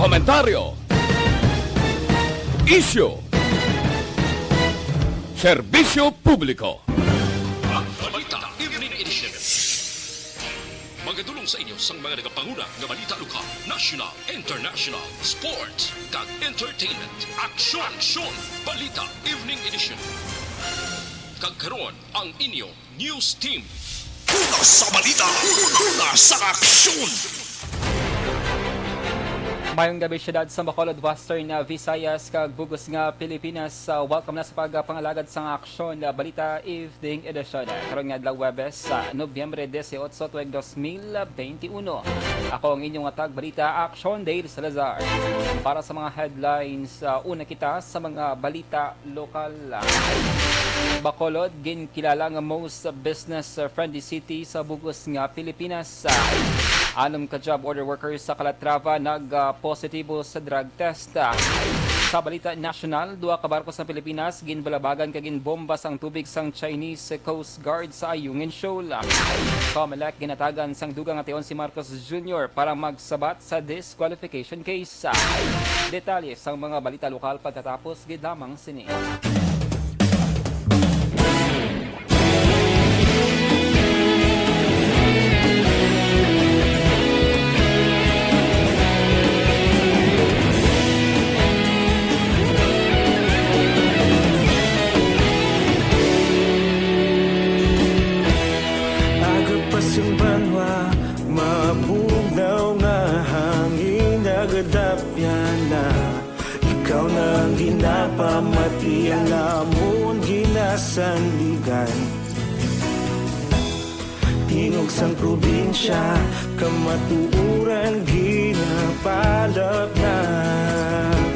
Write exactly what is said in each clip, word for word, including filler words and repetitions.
Komentaryo. Isyu. Serbisyo publiko. Ang Balita Evening Edition. Magadulong sa inyo sang mga nagapanguna nga balita lokal, national, international, sports, kag entertainment. Aksyon! Aksyon! Balita Evening Edition. Kag karon, ang inyo news team. Una sa balita, una sa aksyon. Mayong gabi, siyudad sa Bacolod, Western, uh, Visayas, kag bug-os nga Pilipinas. Uh, welcome na sa pagpangalagad sang Aksyon, uh, Balita Evening Edition. Karon nga adlaw, Huwebes, sa Nobyembre dieciocho, tuig dos mil benti uno. Ako ang inyong tagbalita, Aksyon Dale Salazar. Para sa mga headlines, uh, una kita sa mga balita lokal. Bacolod, ginkilala nga most business-friendly city sa bug-os nga Pilipinas. Anom ka job order workers sa Calatrava nag-positibo sa drug test. Sa balita nasyonal, duha ka barko sa Pilipinas ginbalabagan kag ginbomba sang tubig sang Chinese Coast Guard sa Ayungin Shoal. Comelec ginatagan sang dugang nga tion si Marcos Junior para magsabat sa disqualification case. Detalye sang mga balita lokal pagkatapos gid lamang sini. Aga pa sing banwa, mabugnaw nga hangin, nagadapyan na. Ikaw na ang ginapamati, ang amon ginasandigan. Tingog sang probinsya, kamatuoran ginapalapnap.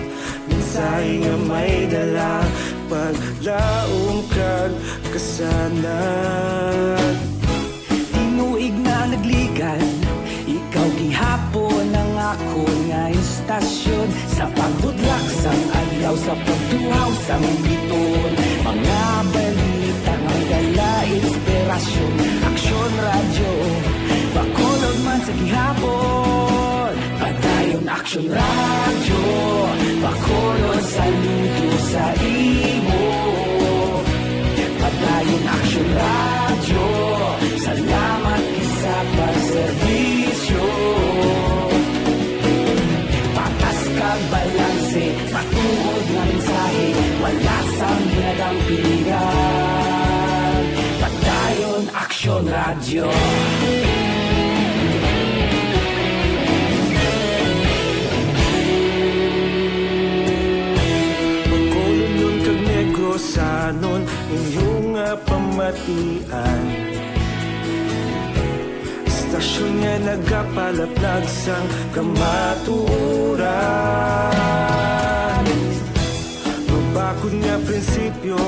Mensahe nga may dala, paglaom kag kasanag. Tinuig na nagligan, ikaw gihapon ang akon nga istasyon. Sa pagbudlak sang adlaw, sa pagtuhaw sang biton, mga balita nga dala inspirasyon. Aksyon Radyo, Bacolod man sa gihapon. Padayon Aksyon Radyo, Bacolod, saludo sa imo. Padayon Aksyon Radyo, salamat gid sa pagserbisyo. Patas kag balanse, matuod nga mensahe, wala sang ginadampigan. Padayon Aksyon Radyo. Bacolod kag Negrosanon, inyo nga pamatian. Istasyon nga nagapalaplag sang kamatuoran. Mabakod nga prinsipyo,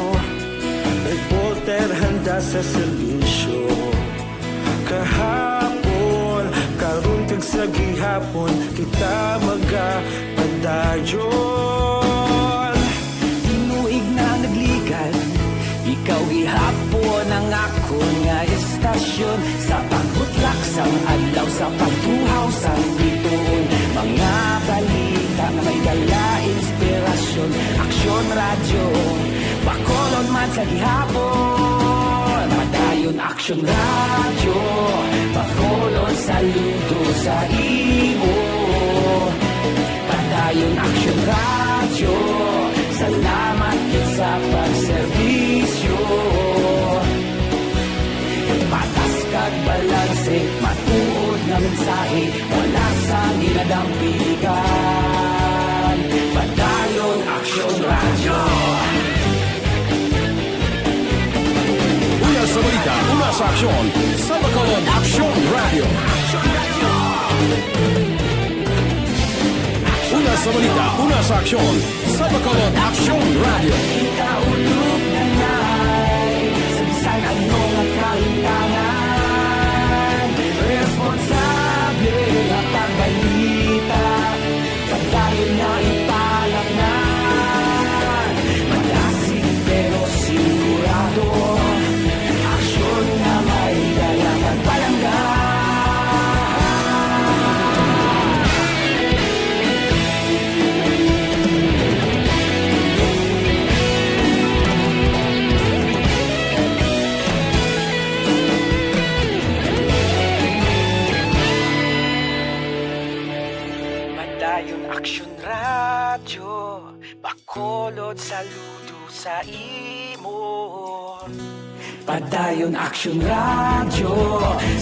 reporter handa sa serbisyo. Kahapon, karon kag sa gihapon, kita magapadayon. Tinuig na nagligan, ikaw gihapon ang akon nga istasyon. Sa pagbutlak sang adlaw, sa pagtuhaw sang bituon, mga balita nga may dala inspirasyon. Aksyon Radyo, Bacolod man sa gihapon. Padayon Aksyon Radyo, Bacolod, saludo sa imo. Padayon Aksyon Radyo, salamat gid sa pagserbisyo. Patas kag balanse, matuod nga mensahe, wala sang ginadampigan. Padayon Aksyon Radyo. Una sa balita, una sa aksyon, sa Bacolod Aksyon Radyo. Una sa balita, una sa aksyon, sa Bacolod Aksyon Radyo. Kita ulog na nay, sa bisan ano nga kahintangan, responsable nga pagbalita. Padayon na ipalaknan, madasig pero sigurado, aksyon nga may dala kag palangga. Padayon Aksyon Radyo, Bacolod, saludo sa imo. Padayon Aksyon Radyo,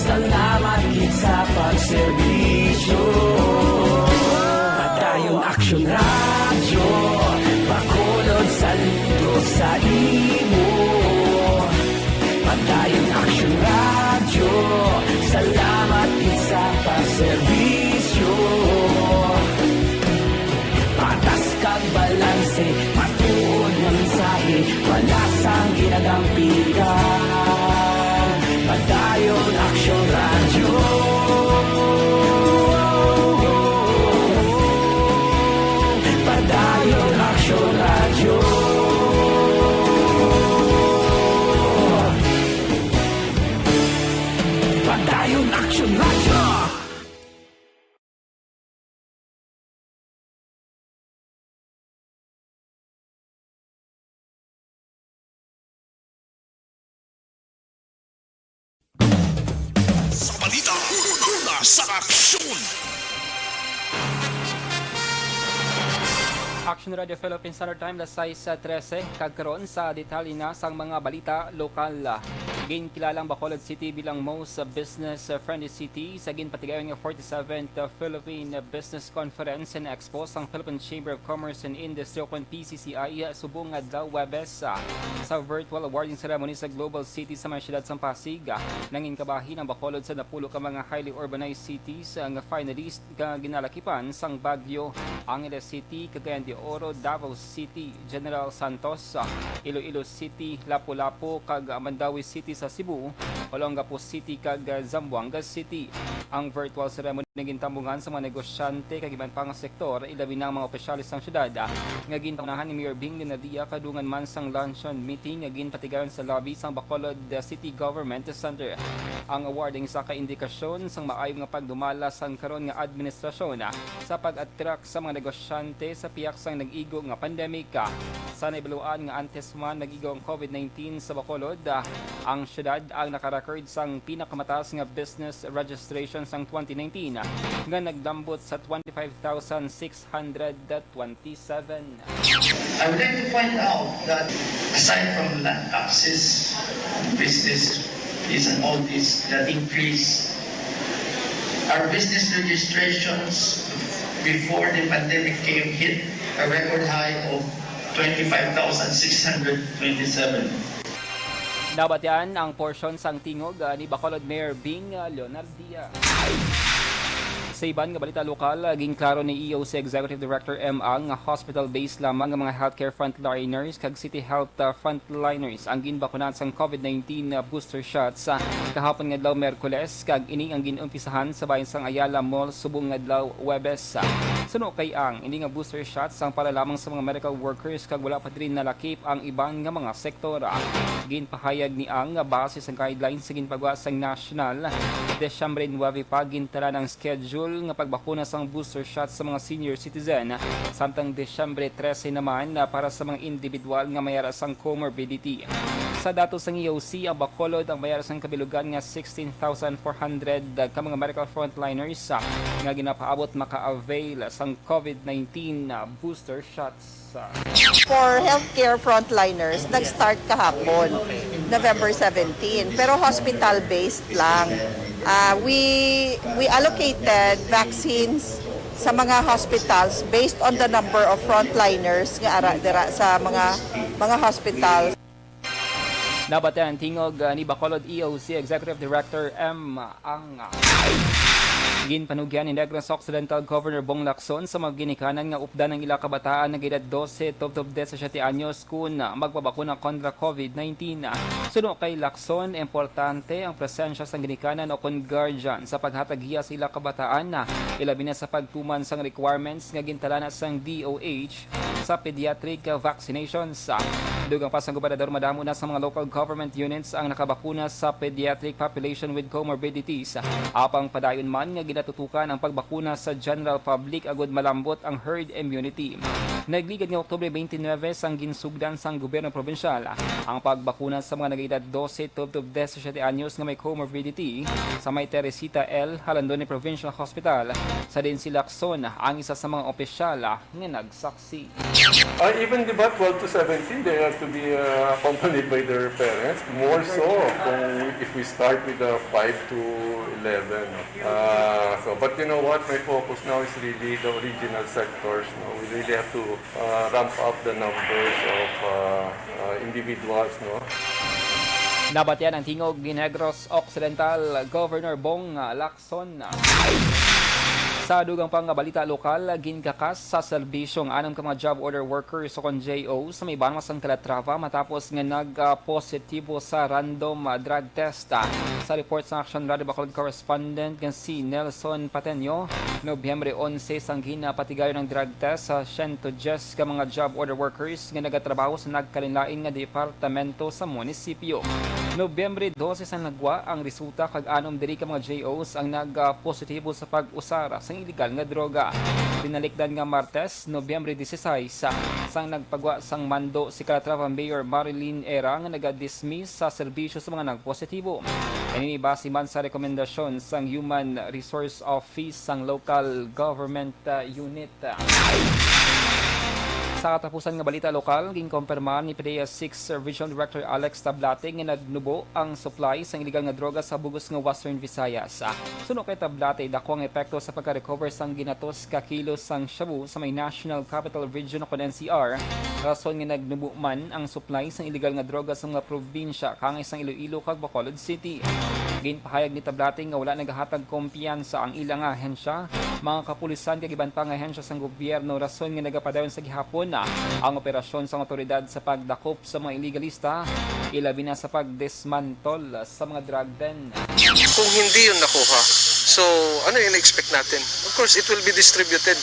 salamat gid sa pagserbisyo. Padayon Aksyon Radyo, Bacolod, saludo sa imo. Padayon Aksyon Radyo, salamat gid sa pagserbisyo. Patas kag balanse, matuod nga mensahe, wala sang ginagampigan. Padayon Aksyon Radyo. Padayon Aksyon Radyo. Padayon Aksyon Radyo. Sa balita, una sa aksyon. Action Radio Philippines Standard Time, alas sais trese, kag karon sa detalye na sang mga balita lokal. Ginkilala ang Bacolod City bilang most business-friendly city sa ginpatigayon nga forty-seventh Philippine Business Conference and Expo sang Philippine Chamber of Commerce and Industry, o kon P C C I, subong nga adlaw Huwebes. Sa virtual awarding ceremony sa Global City sa may siyudad sang Pasig, nangin kabahin ang Bacolod sa napulo ka mga highly urbanized cities nga finalist nga ginalakipan sang Baguio, Angeles City, Cagayan de Oro, Davao City, General Santos, Iloilo City, Lapu-Lapu, kag Mandaue City sa Cebu, Olongapo City, kag Zamboanga City. Ang virtual ceremony gintambugan sa mga negosyante kag iban pa nga sektor, ilabi na ang mga opisyales sang siyudad, nga ginpangunahan ni Mayor Bing Leonadia kadungan man sang luncheon meeting nga ginpatigayon sa lobby sang Bacolod City Government Center. Ang awarding isa ka indikasyon sang maayo nga pagdumala sang karon nga administrasyon sa pag-attract sa mga negosyante sa pihak sang nag-igo nga pandemic. Sa naibaluan nga antes man nag-igo ang COVID nineteen sa Bacolod, ang siyudad ang nakarecord sang pinakamataas nga business registration sang twenty nineteen, nga naglambot sa twenty-five thousand six hundred twenty-seven. I would like to point out that aside from land taxes, business fees and all this that increase, our business registrations before the pandemic came hit a record high of twenty-five thousand six hundred twenty-seven. Nabatian ang porsyon sang tingog, ah, ni Bacolod Mayor Bing, ah, Leonardia. Sa iban nga balita lokal, ah, ginklaro ni E O C Executive Director M Ang nga hospital-based lamang ang mga healthcare frontliners kag city health, ah, frontliners ang ginbakunan sang COVID nineteen, ah, booster shots, ah, kahapon nga adlaw Miyerkules, kag ini ang gin-umpisahan sa bahin sang Ayala Mall subong nga adlaw Huwebes. Suno kay Ang, ini nga booster shots ang para lamang sa mga medical workers kag wala pa diri nalakip ang iban nga mga sektor. Ginpahayag ni Ang nga base sa guidelines sa ginpagawa sang national, Desyembre nuebe pa gintalaan ang schedule nga pagbakuna sang booster shot sa mga senior citizen, samtang Desyembre trese naman na para sa mga individual nga may ara sang comorbidity. Sa datos sang E O C, ang Bacolod ang may ara sang kabilugan nga sixteen thousand four hundred ka mga medical frontliners, ah, nga ginapaabot maka-avail sang COVID nineteen, ah, booster shots. For healthcare frontliners, nag-start kahapon, November seventeen, pero hospital-based lang. Ah, we, we allocated vaccines sa mga hospitals based on the number of frontliners nga ara dira sa mga, mga hospitals. Nabatian ang tingog, ah, ni Bacolod E O C Executive Director M Ang. Ginpanugyan ni Negros Occidental Governor Bong Lacson sa mga ginikanan nga updan ang ila kabataan nga edad dose tubtob disisiete anyos kon magpabakuna kontra COVID nineteen. Suno kay Lacson, importante ang presensya sang ginikanan o kon guardian sa paghatag giya sa ila kabataan, ilabi na sa pagtuman sang requirements nga gintalana sang D O H sa pediatric vaccinations. Dugang pa sang gobernador, madamo na sa mga local government units ang nakabakuna sa pediatric population with comorbidities. Apang padayon man nga ginatutukan ang pagbakuna sa general public agud malambot ang herd immunity. Nagligad nga Oktubre twenty-nine sang ginsugdan sang gobyerno probinsyal ang pagbakuna sa mga nag-edad dose tubtob disisiete anyos nga may comorbidity sa may Teresita L. Jalandoni Provincial Hospital, sa diin si Lacson ang isa sa mga opisyal nga nagsaksi. Uh, even, di ba, twelve to seventeen, they have to be uh, accompanied by their parents. More so kung if we start with the five to eleven. Uh, so, but you know what? My focus now is really the original sectors. No? We really have to uh, ramp up the numbers of uh, uh, individuals. No? Nabatian ang tingog ni Negros Occidental Governor Bong Lacson. Sa dugang pa nga balita lokal, ginkakas sa serbisyo ang anam ka mga job order workers o kon J O sa may banwa sang Calatrava matapos nga nag-positibo sa random ah, drug test. Ah, sa report sa Action Radio Bacolod correspondent nga si Nelson Pateño, Nobyembre onse sang ginapatigayon ang drug test sa siyento diyes ka mga job order workers nga nagatrabaho sa nagkalainlain nga departamento sa munisipyo. Nobyembre dose sang nagwa ang resulta kag anom diri ka mga J Os ang nag-positibo sa pag-usar sang iligal nga droga. Tinalikdan nga Martes, Nobyembre disisais, sang nagpagwa sang mando si Calatrava Mayor Marilyn Era nga nagadismiss sa serbisyo sa mga nagpositibo. Ini base man sa rekomendasyon sang Human Resource Office sang local government uh, unit. Sa katapusan nga balita lokal, ginkompirma ni PDEA six Regional Director Alex Tablate nga nagnubo ang supply sang iligal nga droga sa bug-os nga Western Visayas. Suno kay Tablate, dako ang epekto sa pagka-recover sang ginatos ka kilo sang shabu sa may National Capital Region o kon N C R, rason nga nagnubo man ang supply sang iligal nga droga sa mga probinsya kaangay sang Iloilo kag Bacolod City. Ginpahayag ni Tablate nga wala nagahatag kumpiyansa ang ila nga ahensya, mga kapulisan kag iban pa nga ahensya sang gobyerno, rason nga nagapadayon sa gihapon ang operasyon sang awtoridad sa pagdakop sa mga iligalista, ilabi na sa pagdismantol sa mga drug den. Kung hindi yun nakuha, so ano yung expect natin? Of course, it will be distributed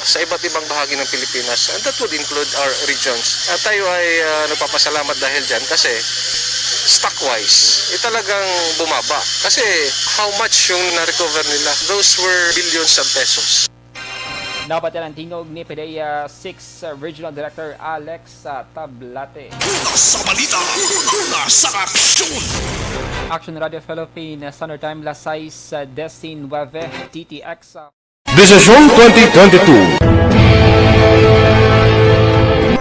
sa iba't ibang bahagi ng Pilipinas, and that would include our regions. At tayo ay uh, nagpapasalamat dahil dyan kasi stock-wise, eh, talagang bumaba. Kasi how much yung na-recover nila? Those were billions of pesos. Dapat yan ang tingog ni PDEA six Regional Director Alex uh, Tablate. Una sa balita, una sa aksyon. Action Radio Philippines, Standard Time, las sais uh, diecinueve, T T X. Uh, Desisyon twenty twenty-two.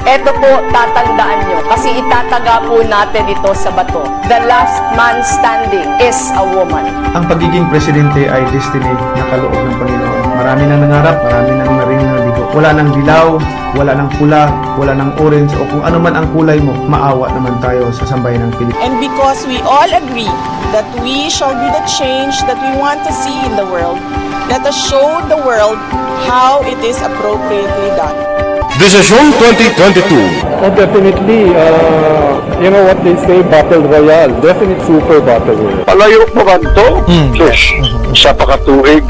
Eto po, tatandaan nyo, kasi itataga po natin ito sa bato. The last man standing is a woman. Ang pagiging presidente ay destiny na kaloob ng Panginoon. Marami nang nangarap, marami nang narinig na bigo. Wala nang dilaw, wala nang pula, wala nang orange, o kung ano man ang kulay mo, maawa naman tayo sa sambayan ng Pilipinas. And because we all agree that we shall be the change that we want to see in the world, let us show the world how it is appropriately done. Desisyon twenty twenty-two. Oh, definitely. Uh, you know what they say, battle royale. Definite super battle royale. Palayo pa man to? Sus, sa pakatuig.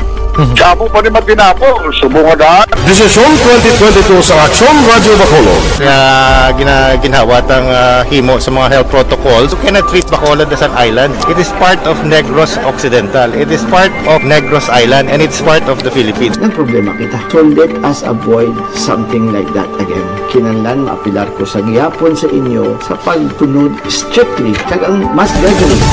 Damo pa ni matinapong, subong nga daan. Desisyon twenty twenty-two sa Aksyon Radyo Bacolod. Nga gina, ginhawat ang ah, himo sa mga health protocols. You cannot treat Bacolod as an island. It is part of Negros Occidental. It is part of Negros Island and it's part of the Philippines. Nagproblema kita. So let us avoid something like that again. Kinahanglan maapilar ko sa gihapon sa inyo sa pagsunod strictly kag ang mas gradually.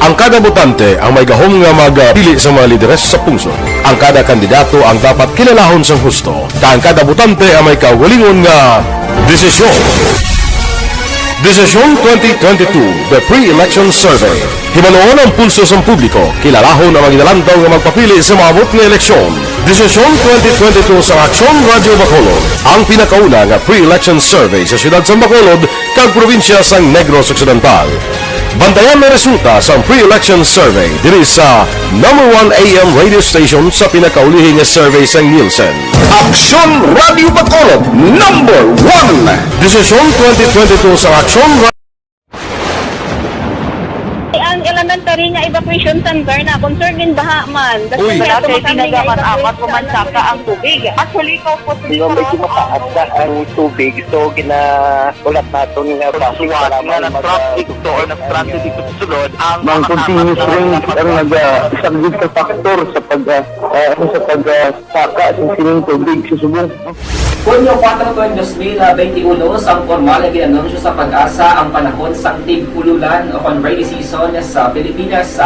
Ang kada botante ang may gahom nga magpili sa mga lideres sa pungsod. Ang kada kandidato ang dapat kilalahon sang husto, kag ang kada botante ang may kaugalingon nga desisyon. Desisyon twenty twenty-two, The Pre-Election Survey. Hibaluon ang pulso sang publiko, kilalahon ang mga ginalantaw nga magpapili sa maabot nga eleksyon. Desisyon twenty twenty-two sa Aksyon Radyo Bacolod, ang pinakauna nga pre-election survey sa siyudad sang Bacolod kag probinsya sang Negros Occidental. Bantayan ang resulta sang pre-election survey diri sa number one A M radio station sa pinakaulihi nga survey sang Nielsen. Aksyon Radyo Bacolod, number one. Desisyon twenty twenty-two sa Aksyon Radyo. Ang elemental Diri nga evacuation center na, concern din baha man. Uy. Wala kay tinaga man, apat pa man saka ang tubig. Actually, ikaw po, Di ba, medyo mataas na ang tubig, so ginahulat naton nga traffic para nga mag- nag-traffic to or nag-traffic dito sa sulod, ang mga continuous rain ang nag-, ah, isang big factor sa pag, ah, ah, ano, sa pag, ah, saka sa sining tubig sa subong. Hunyo kuwatro tuig dos mil benti uno, sang pormal nga gin-anunsyo sa PAGASA ang panahon sang tig-ululan o kon rainy season sa Pilipinas.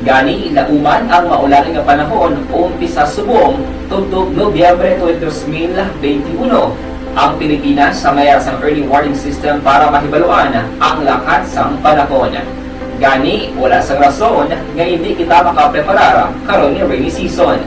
Gani, lauman ang maulan nga panahon umpisa subong tubtob Nobyembre tuig dos mil benti uno. Ang Pilipinas sa may sang early warning system para mahibaluan ang lakat sang panahon. Gani, wala sang rason nga hindi kita makapreparar karon nga rainy season.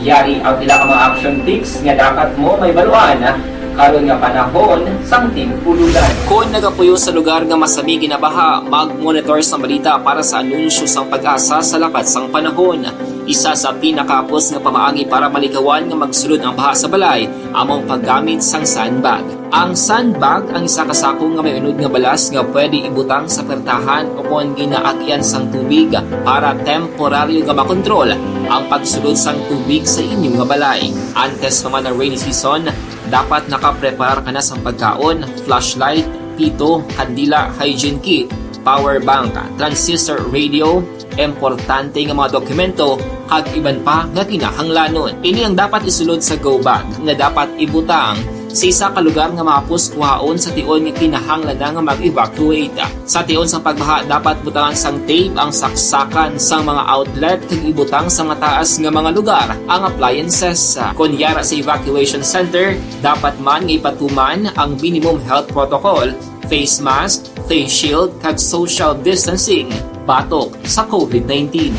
Yari ang pila ka mga action tips nga dapat mo mahibaluan karon nga panahon sang tig-ululan. Kon nagapuyo sa lugar nga masami ginabaha, mag-monitor sa balita para sa anunsyo sang PAGASA sa lakat sang panahon. Isa sa pinakahapos nga pamaagi para malikawan nga magsulod ang baha sa balay amo ang paggamit sang sandbag. Ang sandbag ang isa ka sako nga may unod nga balas nga pwede ibutang sa pertahan o kon ginaagyan sang tubig para temporaryo nga makontrol ang pagsulod sang tubig sa inyo nga balay. Antes pa man ang rainy season, dapat nakapreparar ka na sang pagkaon, flashlight, pito, kandila, hygiene kit, power bank, transistor radio, importante nga mga dokumento, kag iban pa nga kinahanglanon. Ini ang dapat isulod sa go bag nga dapat ibutang sa isa ka lugar nga mahapos kuhaon sa tion nga kinahanglan na nga mag-evacuate. Sa tion sang pagbaha, dapat butangan sang tape ang saksakan sang mga outlet kag ibutang sa mataas nga mga lugar ang appliances. Kon yara sa evacuation center, dapat man nga ipatuman ang minimum health protocol, face mask, face shield, kag social distancing batok sa covid nineteen.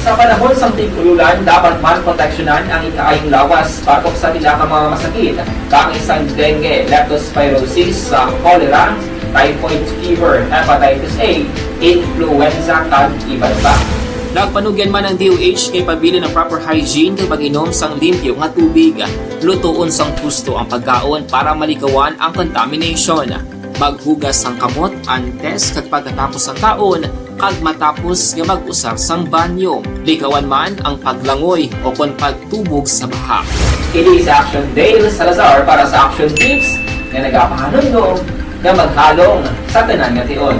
Sa panahon sang tig-ululan, dapat man proteksyonan ang ikaayong lawas batok sa pila ka mga masakit, kaangay sang dengue, leptospirosis, sa cholera, typhoid fever, hepatitis A, influenza, kag iban pa. Nagpanugyan man ang D O H nga ipabilin ang proper hygiene kag pag-inom sang limpyo nga tubig. Lutoon sang husto ang pagkaon para malikawan ang contamination. Maghugas sang kamot antes kag pagkatapos sang kaon, kag matapos nga mag-usar sang banyo. Likawan man ang paglangoy o kon pagtubog sa baha. Ini si Action Dale Salazar para sa Action Tips nga nagapahanumdom nga maghalong sa tanan nga tion.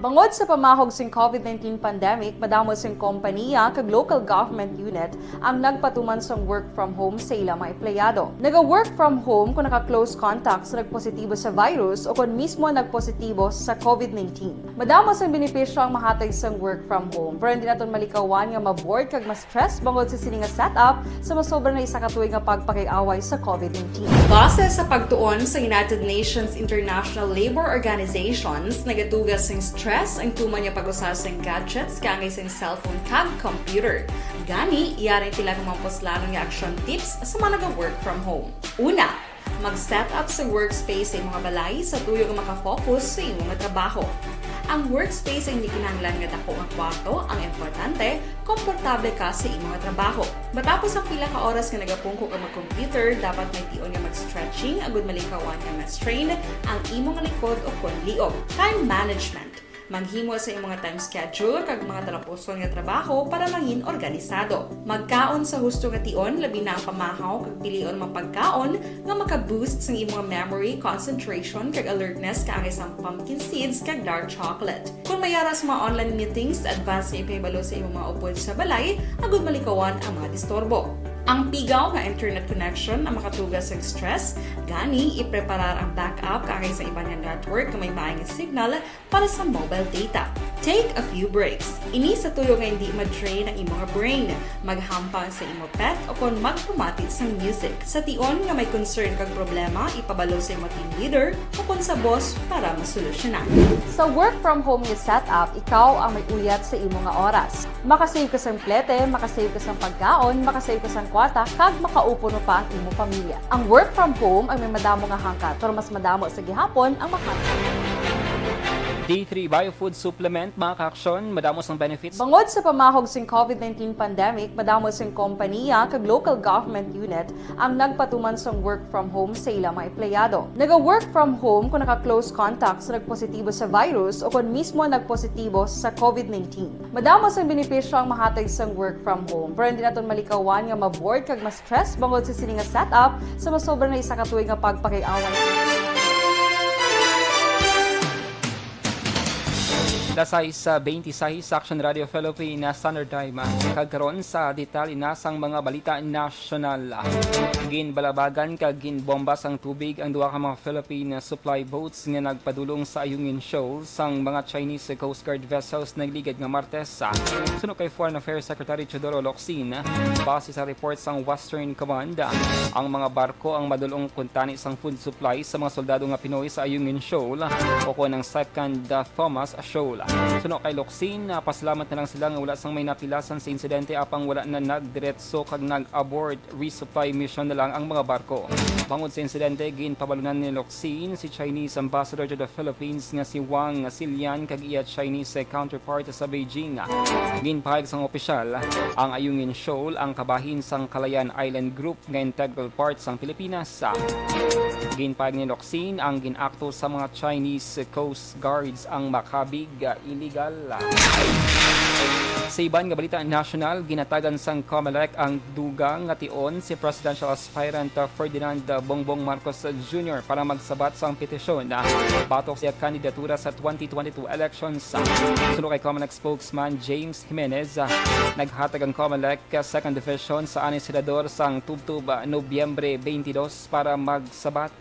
Bangod sa pamahog sing covid nineteen pandemic, madamo sing kompaniya kag local government unit ang nagpatuman sang work from home sa ila mga empleyado. Naga-work from home kon naka-close contact sa nagpositibo sa virus o kon mismo nagpositibo sa covid nineteen. Madamo sang benepisyo ang mahatag sang work from home, pero hindi naton malikawan nga ma-bored kag ma-stress bangod sa sini nga setup sa masobra na isa ka tuig nga pagpakig-away sa covid nineteen. Base sa pagtuon sa United Nations International Labor Organizations, nagatuga sing stress ang tuman nga pag-usa sing gadgets kaangay sing cellphone kag computer. Gani, yari ang pila ka mga puslanon nga action tips sa mga naga-work from home. Una, mag-set up sa workspace sa imong balay sa tuyo nga maka-focus sa imong trabaho. Ang workspace ay hindi kinahanglan nga dako nga kwarto, ang importante, komportable ka sa imong trabaho. Matapos ang pila ka oras nga nagapungko ka mag-computer, dapat may tion nga mag-stretching agud malikawan nga ma-strain ang imong likod o kon liog. Time management. Maghimo sa imong time schedule kag mga talapuson nga trabaho para mangin organisado. Magkaon sa husto nga tion, labi na ang pamahaw kag pilion mga pagkaon nga maka-boost sang imong memory, concentration, kag alertness kaangay sang pumpkin seeds kag dark chocolate. Kung may yara sa mga online meetings, advance nga ipahibalo sa imong mga upod sa balay agud malikawan ang mga disturbo. Ang pigaw nga internet connection ang makatuga sang stress, gani ipreparar ang backup kaangay sa iban nga network nga may maayong signal para sa mobile data. Take a few breaks. Ini sa tuyo nga hindi ma-drain ang imong brain. Maghampang sa imo pet o kon magpamati sang music. Sa tion nga may concern kag problema, ipabalo sa imo team leader o kon sa boss para masolusyonan. Sa work from home nga setup, ikaw ang may uyat sa imo nga oras. Makasave ka sang plete, makasave ka sang pagkaon, makasave ka sang kwarta, kag makaupo pa ang imo pamilya. Ang work from home ay may madamo nga hangkat, pero mas madamo sa gihapon ang mahangkat. D three Bio Food Supplement, mga kaaksyon, madamo sang benefits. Bangod sa pamahog sing COVID nineteen pandemic, madamo sing kompaniya kag local government unit ang nagpatuman sang work from home sa ila mga empleyado. Naga-work from home kung naka-close contact sa nagpositibo sa virus o kon mismo nagpositibo sa COVID nineteen. Madamo sang benepisyo ang mahatag sang work from home, pero hindi naton malikawan nga ma-bored kag ma-stress bangod sa sini nga setup sa masobra na isa ka tuig nga pagpakig-away. Alas sais, ah, twenty-six, Action Radio Philippines, Standard Time. Kag karon sa detalye na sang mga balita nasyonal. Ginbalabagan kag ginbomba sang tubig ang duha ka mga Philippine supply boats nga nagpadulong sa Ayungin Shoal sang mga Chinese Coast Guard vessels nagligad nga Martes. Suno kay Foreign Affairs Secretary Teodoro Locsin, base sa report sang Western Command, ang mga barko ang madulong kuntani sang food supply sa mga soldado nga Pinoy sa Ayungin Shoal o kon ang Second Thomas Shoal. Suno kay Locsin, ah, pasalamat na lang sila nga wala sang may napilasan sa insidente apang wala na nagdiretso kag nag-abort resupply mission na lang ang mga barko. Bangod sa insidente, ginpabalunan ni Locsin si Chinese Ambassador to the Philippines nga si Wang Silian kag iya Chinese counterpart sa Beijing. Ginpahayag sang opisyal, ang Ayungin Shoal ang kabahin sang Kalayaan Island Group nga integral part sang Pilipinas. Ginpahayag ni Locsin ang gin-akto sa mga Chinese Coast Guards ang makabig, ah, illegal. Sa iban nga balita nasyonal, ginhatagan sang Comelec ang dugang nga tion si presidential aspirant, ah, Ferdinand, ah, Bongbong Marcos Junior para magsabat sang petisyon, ah, batok sa iya kandidatura sa twenty twenty-two elections. Suno kay Comelec spokesman James Jimenez, ah, naghatag ang Comelec, ah, Second Division sa anay senador sang tubtob, ah, Nobyembre twenty-two para magsabat.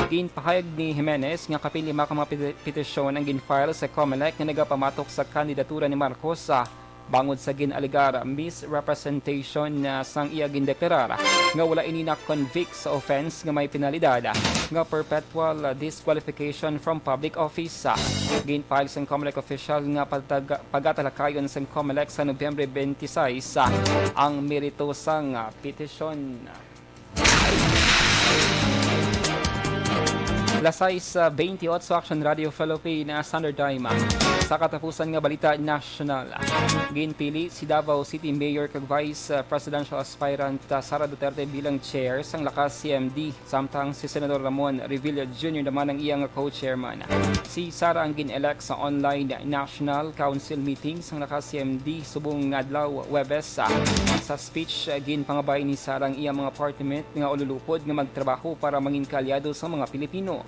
Ginpahayag ni Jimenez nga kapin lima ka mga peti-, petisyon ang gin-file sa Comelec nga nagapamatok sa kandidatura ni Marcos, ah, bangod sa gin-alegar misrepresentation, ah, sang iya gindeklarar nga wala ini na-convict sa offense nga may penalidad, ah, nga perpetual, ah, disqualification from public office. Ah, ginpahayag sang Comelec official nga pagtaga-, pagatalakayon sang Comelec sa Nobyembre twenty-six, ah, ang merito sang, ah, petisyon. Alas sais, ah, twenty-eight, Action Radio Philippines, Standard Time. Sa katapusan nga balita nasyonal, ginpili si Davao City Mayor kag Vice, ah, Presidential Aspirant, ah, Sara Duterte bilang chair sang Lakas C M D, samtang si Senador Ramon Revilla Junior naman ang iya nga co-chairman. Si Sara ang gin-elect sa online National Council meeting sang Lakas C M D subong nga adlaw, Huwebes. Sa speech, ginpangabay ni Sara ang iya mga party mate nga ululupod nga magtrabaho para mangin kaalyado sa mga Pilipino.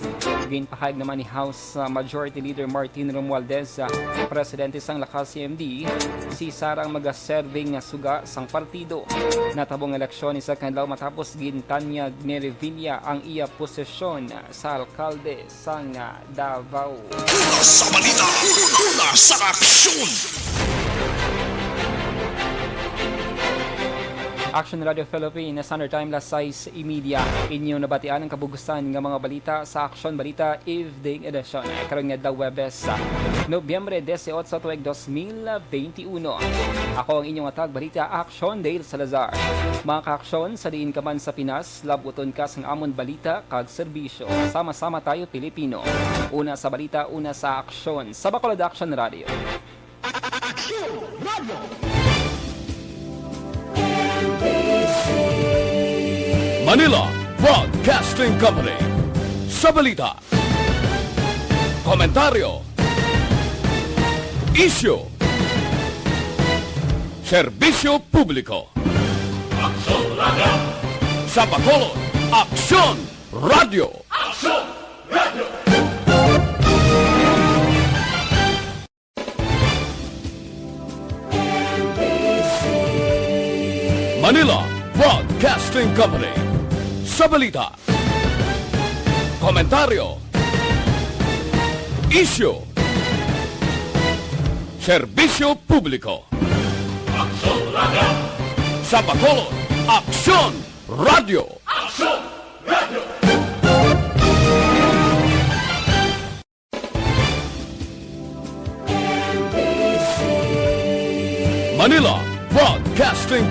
Ginpahayag naman ni House, ah, Majority Leader Martin Romualdez, ah, presidente sang Lakas C M D, si Sara ang magaserve nga suga sang partido. Natabong ang eleksyon isa ka adlaw matapos gintanyag ni Revilla ang iya posisyon sa alkalde sang, ah, Davao. Una sa balita, una sa aksyon. Action Radio Philippines, Standard Time, alas sais y media. Inyo nabatian ang kabug-usan nga mga balita sa Action Balita Evening Edition. Karon nga adlaw, Huwebes, Nobyembre dieciocho, tuig dos mil veintiuno. Ako ang inyong hatag balita, Action Dale Salazar. Mga kaaksyon, sa diin ka man sa Pinas, labuton ka sang amon balita kag serbisyo. Sama-sama tayo, Pilipino. Una sa balita, una sa aksyon. Sa Bacolod Action Radio. Action Radio. Manila Broadcasting Company. Sa balita, komentaryo, isyu, serbisyo publiko. Aksyon Radio. Sa Bacolod, Aksyon Radio. Aksyon Radio. Manila Broadcasting Company. Sa balita, komentaryo, isyu, serbisyo publiko. Aksyon Radio. Sa Bacolod, Aksyon Radio. Aksyon Radio. Manila Broadcasting